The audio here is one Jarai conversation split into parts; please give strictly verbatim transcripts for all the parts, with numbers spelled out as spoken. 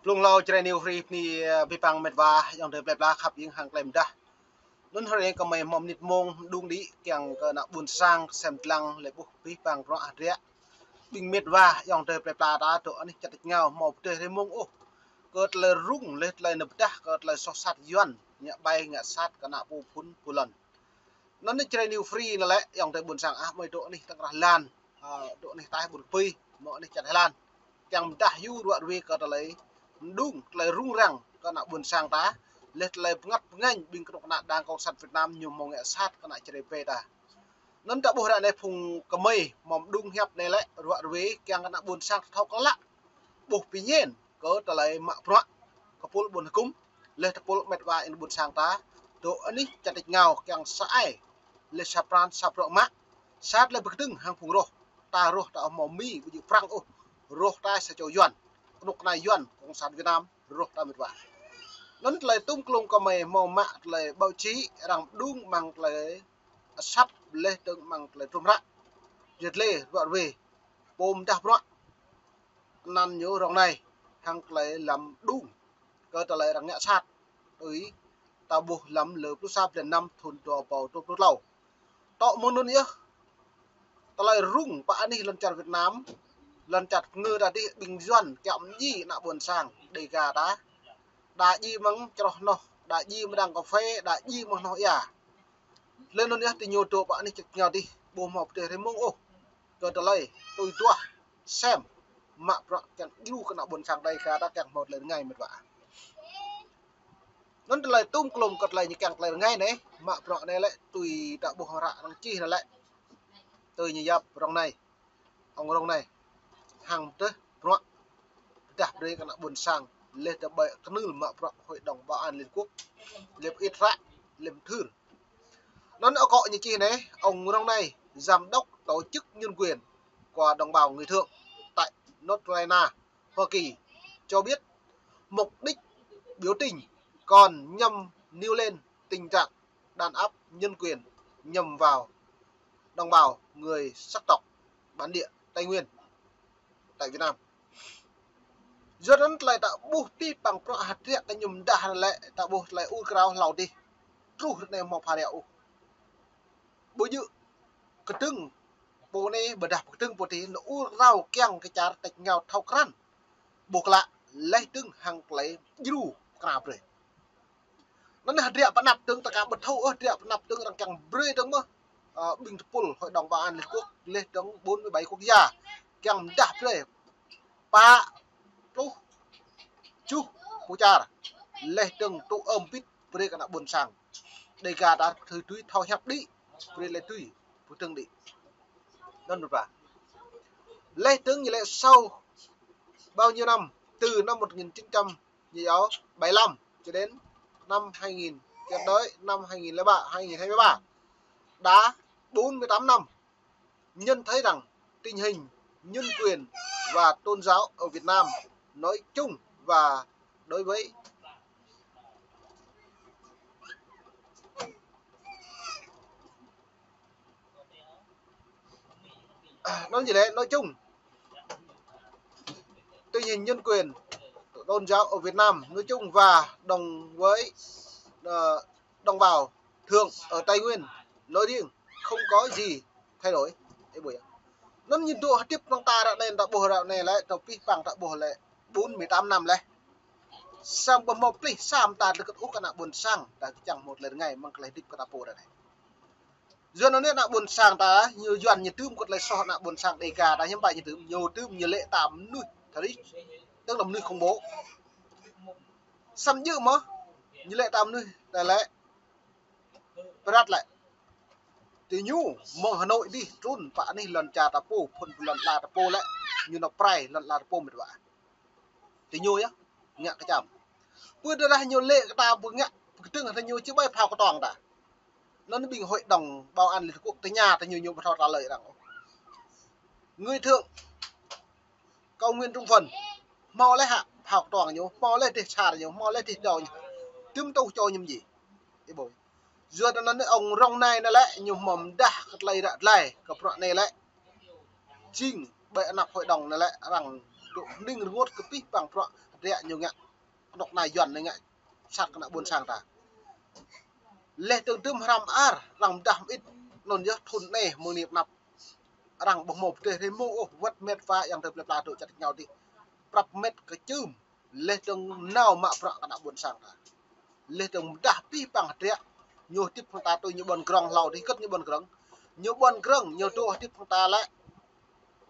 Blung hlâo Jrai New Free bơni, ơ, abih bang met wa, ayŏng adơi plơi pla khăp ing hăng tơlơi mơdah. Anŭn hrơi anai gơmơi hmâo mơnit mông mơđung đĭ kiăng kơ ană ƀuôn sang sem lăng lĕ ƀuh abih bang bruă hơdră. Ƀing met wa ayŏng adơi plơi pla ta dŏ anih čar tač rơngiao hmâo pơdơi hrơi mông ôh kơ tơlơi rŭng, laih tơlơi nao pơdah kơ tơlơi soh sat Yuan ngă ƀai ngă sat kơ ană pô phŭn pô lŏn. Anŭn Jrai New Free anai lĕ ayŏng adơi ƀuôn sang ah, gơmơi dŏ anih tơkrah lan, ơ, dŏ anih taih ƀun kơpơi, hmâo anih čar Thái Lan. Kiăng pơdah yua ruă ruê kơ tơlơi mơđung, tơlơi rŭng răng kơ ană ƀuôn sang ta, laih tơlơi bơngăt bơngañ ƀing kơnuk kơna Đảng Cộng sản Việt Nam ñu hmâo ngă sat kơ ană Jrai ƀai ta. Anŭn ta ƀuh ră anai phung gơmơi hmâo mơđung hiăp anai lĕ ruă ruê kiăng kơ ană ƀuôn sang ta thâo klă, ƀuh pơñen kơ tơlơi mă bruă, tơpul ƀuôn hơkŭm, laih tơpul met wa ƀing ƀuôn sang ta dŏ anih čar tač rơngiao kiăng sa ai, laih sa pran sa bruă mă, sa tơlơi pơkơdơ̆ng hăng phung rŏh. Ta rŏh ta hmâo Mi ƀu djơ̆ Prăng ôh, rŏh ta sa čô Yuan, kơnuk kơna Yuan Cộng sản Việt Nam, rŏh ta met wa. Anŭn tơlơi tŭm klŭng gơmơi hmâo mă tơlơi báo chí arăng mơđung amăng tơlơi asăp laih dơ̆ng amăng tơlơi trŭm ră. Jơt lĕ ruă ruê pô mơdah bruă anăn ñu rŏng anai hăng tơlơi lăm mơđung kơ tơlơi arăng ngă sat. Tui ta ƀuh lăm lơ pluh sa blan năm thŭn dua rơbâo dua pluh klâo. Tŏ mơ̆ng anŭn yơh tơlơi rŭng pơ anih lŏn čar Việt Nam, lŏn čar pơngơ ta dih, ƀing Yuan kiăng mơñi ană ƀuôn sang Đêga ta. Đa djai amăng čroh hnoh, đa djai amăng đang kơphê, đa djai amăng hnoh ia. Laih anŭn yơh ti ñu dŏ pơ anih čar rơngiao dih ƀu hmâo pơdơi hrơi mông ôh kơ tơlơi tui duah sem mă bruă kiăng djru kơ ană ƀuôn sang Đêga ta kiăng hmâo tơlơi rơngai met wa. Anŭn tơlơi tŭm klŭm kơ tơlơi ñu kiăng tơlơi rơngai anai, mă bruă anai lĕ tui ta ƀuh hră arăng čih anai lĕ, tui ñu yap rŏng anai, ông rŏng anai hăng pơdơi bruă pơdah brơi kơ ană ƀuôn sang, laih ta ƀai kơnưl mă bruă Hội đồng Bảo an Liên Quốc, laih pơit hră, laih pơthưr. Anŭn akŏ ñu čih anai, ông rŏng anai, giám đốc tổ chức nhân quyền của đồng bào người Thượng tại North Carolina, Hoa Kỳ, cho biết mục đích biểu tình còn nhằm nêu lên tình trạng đàn áp nhân quyền nhằm vào đồng bào người sắc tộc bản địa Tây Nguyên tại Việt Nam. Yua anŭn tơlơi ta ƀuh abih bang bruă hơdră kơ ñu mơdah anai lĕ, ta ƀuh tơlơi ur krao hlâo dih. Truh ră anai hmâo phara ôh. Ƀu djơ̆ kơdơ̆ng pô anai ƀôdah kơdơ̆ng pô dih, anŭn ur krao kiăng kơ čar tač rơngiao thâo krăn, ƀuh klă, laih dơ̆ng hăng tơlơi djru pơkra brơi. Anŭn hơdră pơanăp dơ̆ng ta ka ƀu thâo ôh, hơdră pơanăp dơ̆ng arăng kiăng brơi dơ̆ng mơ̆, ơ, ƀing tơpul Hội đồng Bảo an Liên Quốc, laih dơ̆ng bốn mươi bảy quốc gia kiăng mơdah brơi pă pluh tơjuh pô čar, laih dơ̆ng tŭ ơm bit brơi kơ ană ƀuôn sang Đêga ta thâo tui thâo hiăp đĭ, brơi laih tui pơdơ̆ng đĭ. Anŭn rup. Laih dơ̆ng ñu lĕ sau bao nhiêu năm, từ năm một nghìn chín trăm, ñu yua, bảy lăm cho đến năm hai nghìn, cho tới năm hai nghìn lẻ ba, hai nghìn hai mươi ba, đã bốn mươi tám năm, nhận thấy rằng tình hình nhân quyền và tôn giáo ở Việt Nam nói chung và đối với nói gì đấy, nói chung, tình hình nhân quyền tôn giáo ở Việt Nam nói chung và đồng với, ờ, đồng bào Thượng ở Tây Nguyên nói riêng không có gì thay đổi. Ơ, ƀuh yơh. Anŭn ñu dŏ hơdip amăng ta ră anai, ta ƀuh ră anai lĕ, ta abih bang ta ƀuh lĕ bốn mươi tám năm laih. Samơ̆ ƀu hmâo plih sa mơta tơlơi kơt ôh kơ ană ƀuôn sang ta kiăng hmâo tơlơi rơngai amăng tơlơi hơdip kơ ta pô ră anai. Yua anŭn ană ƀuôn sang ta, ñu Yuan ñu tŭm kơ tơlơi soh ană ƀuôn sang Đêga ta, hiư̆m pă ñu tŭm, ñu tŭm ñu lĕ ta mơnuih terrorist, tức là mơnuih khủng bố. Samơ̆ djơ̆ mơ̆, ñu lĕ ta mơnuih ta lĕ pơrăt lĕ. Tui ñu mơ̆ng Hà Nội dih trŭn pơ anih lŏn čar ta pô, phŭn pơ lŏn ala ta pô lĕ, ñu nao pơrai lŏn ala ta pô met wa. Tui ñu yơh, ngă kơčăm. Pơ tơdah ñu lĕ kơ ta pơngă, pơkơdơ̆ng hăng ñu či ƀai phao kơtuang ta. Anŭn ƀing Hội đồng Bảo an Liên Hợp Quốc tơña ta ñu, ñu ƀu thâo trả lời arăng. Người Thượng, Cao Nguyên Trung Phần, hmâo laih hă phao kơtuang ñu, hmâo laih dêh čar ñu, hmâo laih dêh dâo ñu. Tŭm tŭ čô ñu mơ̆ djai. Ơ, ƀuh. Yua anŭn ông rŏng anai anai lĕ, ñu hmâo mơdah kơ tơlơi ră tơlơi, kơ bruă anai lĕ. Jing ƀơi anăp hội đồng anai lĕ, arăng dŏ hning rơngot kơ pih pang bruă hơdră ñu ngă. Anŏ anai Yuan ñu ngă sat kơ ană ƀôn sang ta. Leh dơ̆ng tơm hrăm ar, arăng mơdah mơit, anŭn yơh thŭn anai mơ̆ng anai pơ anăp. Arăng ƀu hmâo pơdreh rơmô ôh, wơ̆t met wa yang tơ plơi pla dŏ čăt rơngiao dih. Prăp met kơ čưm, leh dơ̆ng nao mă bruă kơ ană ƀôn sang ta. Leh dơ̆ng mơdah pih pang hơdră, ñu hơdip hăng ta tui ñu ƀuăn grŏng hlâo dih, kơ̆t ñu ƀuăn grŏng. Ñu ƀuăn grŏng, ñu dŏ hơdip hăng ta lĕ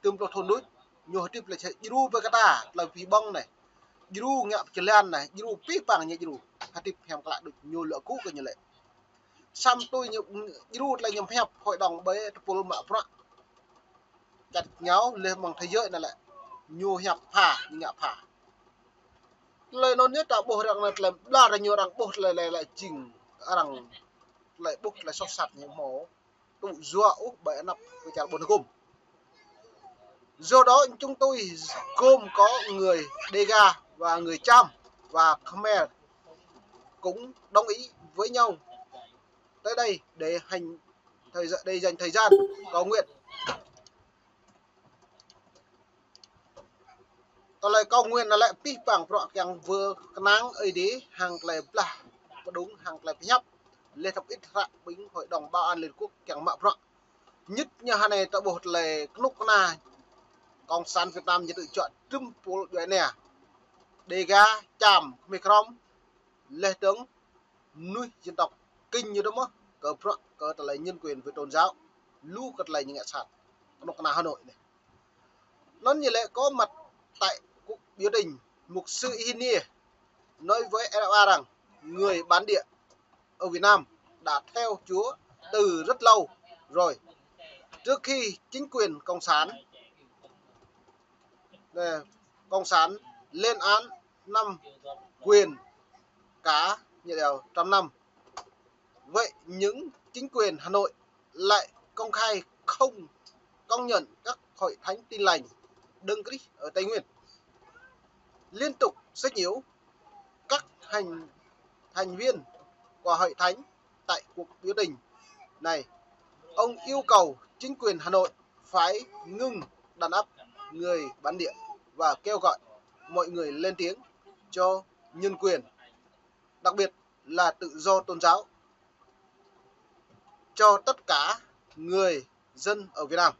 tơm pluh thŭn đôč, ñu hơdip lĕ čeh djru ƀơi kơ ta, tơlơi pi ƀơ̆ng anai. Djru ngă pơčơlan anai, djru pih pang ñu djru. Hơdip hiam klă đôč, ñu lŏ kŭ kơ ñu lĕ. Samơ̆ tui ñu djru tơlơi ñu hiăp hội đồng ƀơi tơpul mă bruă. Čăt rơngiao leh mơ̆ng thế giới anai lĕ. Ñu hiăp pha, ñu ngă pha. Tơlơi anŭn yơh ta ƀuh arăng anai tơlơi ƀlŏr ñu arăng ƀuh tơlơi lĕ lĕ jing arăng tơlơi ƀuh tơlơi soh sat ñu hmâo tŭ yua ôh ƀơi anăp kơ čar ƀôn hơgŭm. Do đó chúng tôi gồm có người Đêga và người Cham và Khmer cũng đồng ý với nhau tới đây để hành thời gian, để dành thời gian cầu nguyện. Tơlơi cầu nguyện anai lĕ pih pang bruă kiăng wơ̆t kơnang Ơi Adai hăng tơlơi blah pơdŏng hăng tơlơi pơhiăp. Leh thâo ĭt hră ƀing Hội đồng Bảo an Liên Quốc kiăng mă bruă. Nhất ñu hơnai ta ƀuh tơlơi kơnuk kơna Cộng sản Việt Nam ñu tŭ čuă tơm pul djuai ania. Đêga, Cham, Khmer Krom, leh dơ̆ng mơnuih dân tộc Kinh ñu dŏ mơ̆ kơ bruă kơ tơlơi nhân quyền về tôn giáo. Lu kơ tơlơi ñu ngă sat. Kơnuk kơna Hà Nội anai. Anŭn ñu lĕ có mặt tại cuộc biểu tình, mục sư Hinia nói với R F A rằng người bản địa ở Việt Nam đã theo Chúa từ rất lâu rồi. Trước khi chính quyền cộng sản, cộng sản lên án năm quyền cả như điều trăm năm. Vậy những chính quyền Hà Nội lại công khai không công nhận các hội thánh Tin Lành Đấng Christ ở Tây Nguyên. Liên tục sách nhiễu các hành thành viên của hội thánh tại cuộc biểu tình này. Ông yêu cầu chính quyền Hà Nội phải ngừng đàn áp người bản địa và kêu gọi mọi người lên tiếng cho nhân quyền, đặc biệt là tự do tôn giáo cho tất cả người dân ở Việt Nam.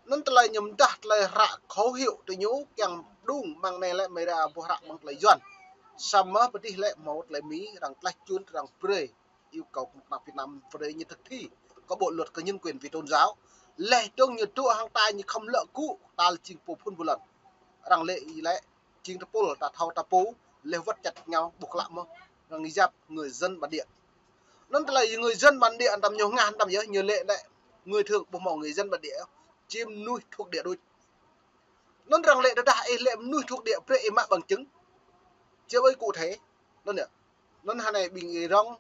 Anŭn tơlơi ñu mơdah tơlơi hră khẩu hiệu tơ ñu kiăng đung mơ̆ng anai lĕ mơ̆ ƀuh hră mơ̆ng tơlơi Yuan. Samơ̆ pơdih lĕ hmâo tơlơi Mi arăng tlaih čun arăng brơi yêu cầu kơnuk kơna Việt Nam brơi ñu thực thi kơ bộ luật kơ nhân quyền vì tôn giáo. Leh dơ̆ng ñu dŏ hăng ta ñu khŏm lŏ kŭ ta lĕ jing pô phŭn ƀu lŏn. Arăng lĕ ih lĕ jing tơpul ta thâo ta pô leh wơ̆t čăt rơngiao ƀuh klă mơ̆ arăng yap người dân bản địa. Anŭn tơlơi người dân bản địa anăm ñu ngă anăm yơh ñu lĕ lĕ người thường ƀu hmâo người dân bản địa. Jing mơnuih thuộc địa đôč. Anŭn arăng lĕ tơdah ih lĕ mơnuih thuộc địa brơi ih mă bằng chứng. Či ƀơi cụ thể. Anŭn yơh. Anŭn hơnai ƀing ih rŏng,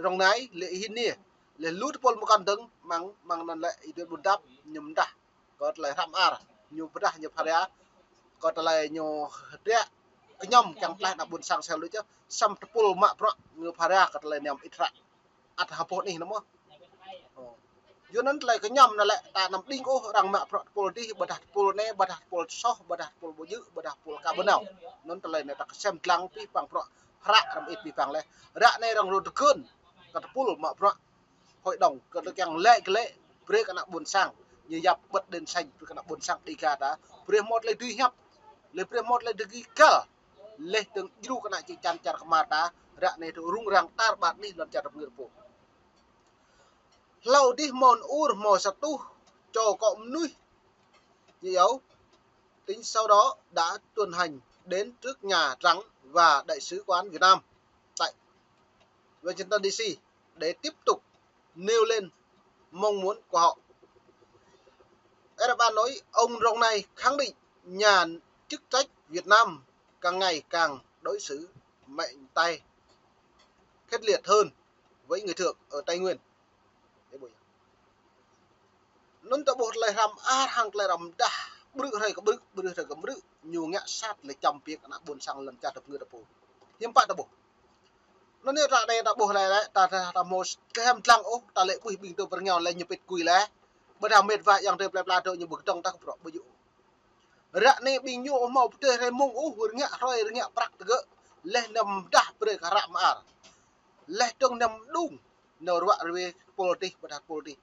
rŏng anai lĕ ih Hinia. Leh lu tơpul mơkŏn dơ̆ng mơ̆ng, mơ̆ng anŭn lĕ ih Duen Ƀun Dap ñu mơdah kơ tơlơi hrăm ar, ñu pơdah ñu pharia kơ tơlơi ñu hơdră kơñăm kiăng tlaih ană ƀôn sang sel lu čơ, samơ̆ tơpul mă bruă ñu pharia kơ tơlơi ñu mơit hră. Ăt hơpô anih anŭn mơ̆. Yua anŭn tơlơi kơñăm anŭn lĕ ta anăm đing ôh arăng mă bruă tơpul dih, ƀôdah tơpul anai, ƀôdah tơpul soh, ƀôdah tơpul ƀu djơ̆, ƀôdah tơpul ka ƀu nao. Anŭn tơlơi anai ta kơsem dlăng pih pang bruă hră arăng mơit pih pang leh. Hră anai arăng rô tơgơn kơ tơpul mă bruă hội đồng kơ tơlơi kiăng lĕ kơ lĕ brơi kơ ană ƀôn sang ñu yap bật đèn xanh brơi kơ ană ƀôn sang Đêga ta brơi hmâo tơlơi dưi hiăp leh brơi hmâo tơlơi dưi kăl leh dơ̆ng djru kơ ană čư̆ čan čar kơmar ta ră anai tŭ rŭng răng tar ƀar anih lŏn čar tơpơngơ̆t pô. Hlâo dih hmâo ur hmâo sa rơtuh čô akŏ mơnuih ñu yâo tỉnh sau đó đã tuần hành đến trước Nhà Trắng và Đại sứ quán Việt Nam tại Washington D C để tiếp tục nêu lên mong muốn của họ. R F A nói ông Rong Nai khẳng định nhà chức trách Việt Nam càng ngày càng đối xử mạnh tay, khét liệt hơn với người Thượng ở Tây Nguyên. Anŭn ta ƀuh tơlơi hrăm ar hăng tơlơi răm dah, ƀrư̆ hrơi kơ ƀrư̆, ƀrư̆ hrơi kơ ƀrư̆, ñu ngă sat lĕ čăm piêk ană ƀôn sang lŏn čar tơpơngơ̆t pô. Hiư̆m pă ta ƀuh. Anŭn yơh ră anai ta ƀuh lĕ lĕ, ta, ta, ta hmâo kơhăm dlăng ôh, ta lĕ ƀuh ƀing tơ pơrơngiao lĕ ñu pĭt kui lĕ. Ƀôdah met wa yang tơ plơi pla dŏ ñu ƀu kơdŏng ta kơ bruă ƀu djơ̆. Ră anai ƀing ñu ƀu hmâo pơdơi hrơi mông ôh, rơngiă hrơi rơngiă prăk tơgơ̆. Laih anăm dah brơi kơ hră mơar. Laih dơ̆ng anăm đung nao ruă rơwe pôl tih ƀôdah pôl tih.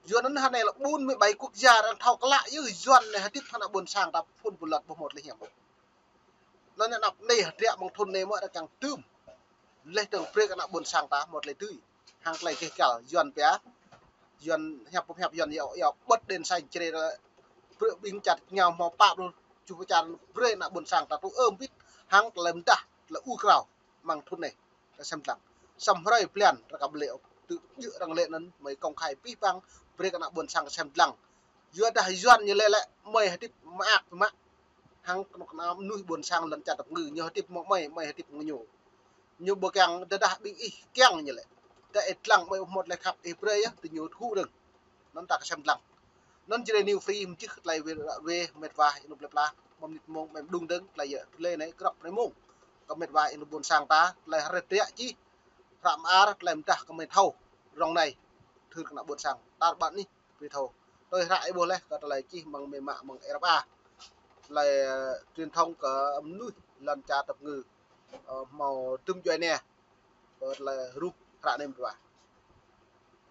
Yua anŭn hơnai lĕ ƀun mơ̆ ƀai quốc gia arăng thâo klă yơh Yuan anai hơdip hăng ană ƀôn sang ta phun pơlăt ƀu hmâo tơlơi hiam ôh. Anŭn anăp anai hơdră mơ̆ng thŭn anai mơ̆ arăng kiăng tơm. Laih dơ̆ng brơi kơ ană ƀôn sang ta hmâo tơlơi dưi. Hăng tơlơi gêh gal Yuan pia. Yuan hiăp pơhiăp Yuan yơh, yơh ƀơ̆t đèn xanh čre brơi ƀing čar ñu hmâo pap lu. Čuh pơčar brơi ană ƀôn sang ta tŭ ơm bit hăng tơlơi mơdah tơlơi u krao. Mơ̆ng thŭn anai, ta sem lăng. Sem hrơi blan, rơkăp lĕ, tŭ djơ̆ arăng lĕ anŭn, mơi công khai pih păng, brơi kơ ană ƀôn sang sem lăng. Yua dah Yuan ñu lĕ lĕ, mơi hơdip mơak mă. Hăng kơnuk kơna mơnuih ƀôn sang lŏn čar tơpơngư, ñu hơdip mơ̆ mơi, mơi hơdip mơ̆ ñu. Ñu ƀu kiăng tơdah ƀing ih kiăng ñu lĕ. Tơ ih lăng mơi ƀu hmâo tơlơi khăp ih brơi yơh, tơ ñu thu dơ̆ng. Anŭn ta kơsem lăng. Anŭn Jrai New Free mơčih tơlơi wê, wê mĕt wa ih nŭp lĕ pla. Mơ̆ng mơnit mông mơ̆ng đung dơ̆ng tơlơi yơh, tơlơi anai krăp anai mông. Kơ mĕt wa ih nŭp ƀôn sang ta, tơlơi hrĕt rơiă čih. Hră mơar tơlơi mơdah kơ mơi thâo. Rŏng anai. Thưr kơ ană ƀôn sang. Tar ƀar anih, brơi thâo. Tui hră ih ƀuh laih, kơ tơlơi čih mơ̆ng mĕ mă mơ̆ng Ơ Rơpa. Tơlơi, ơ, truyền thông kơ mơnuih lŏn čar tơpơngư. Ơ, hmâo tơm djuai anai. Kơ tơlơi rup hră anai mơ̆n wa.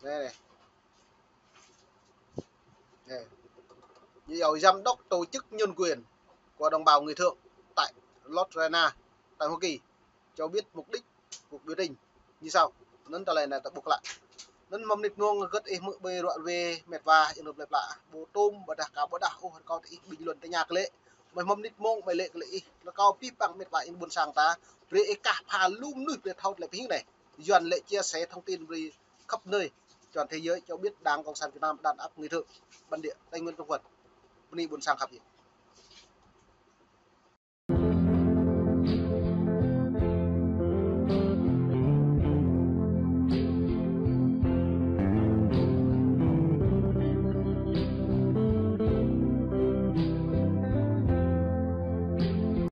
Anai, anai. Anai. Như giám đốc tổ chức nhân quyền của đồng bào người Thượng tại Los Rena, tại Hoa Kỳ, cho biết mục đích cuộc biểu tình như sau. Anŭn tơlơi anai ta ƀuh klă. Anŭn mơ̆ng mơnit mông hơget ih hmư̆ ƀơi ruă rơwe mĕt wa ih nŭp lĕ pla. Ƀu tôm ƀôdah ka ƀôdah ôh, rơkâo tơ ih ƀing Yuan tơña kơ lĕ. Mơi mơ̆ng mơnit mông mơi lĕ kơ lĕ ih. Rơkâo pih păng mĕt wa ih ƀôn sang ta. Brơi ih kah pha lu mơnuih brơi thâo tơlơi pơhing anai. Yuan lĕ chia sẻ thông tin brơi khắp nơi, toàn thế giới cho biết Đảng Cộng sản Việt Nam đàn áp người Thượng bản địa Tây Nguyên Trung Quốc. Bơni ƀôn sang khăp yơh.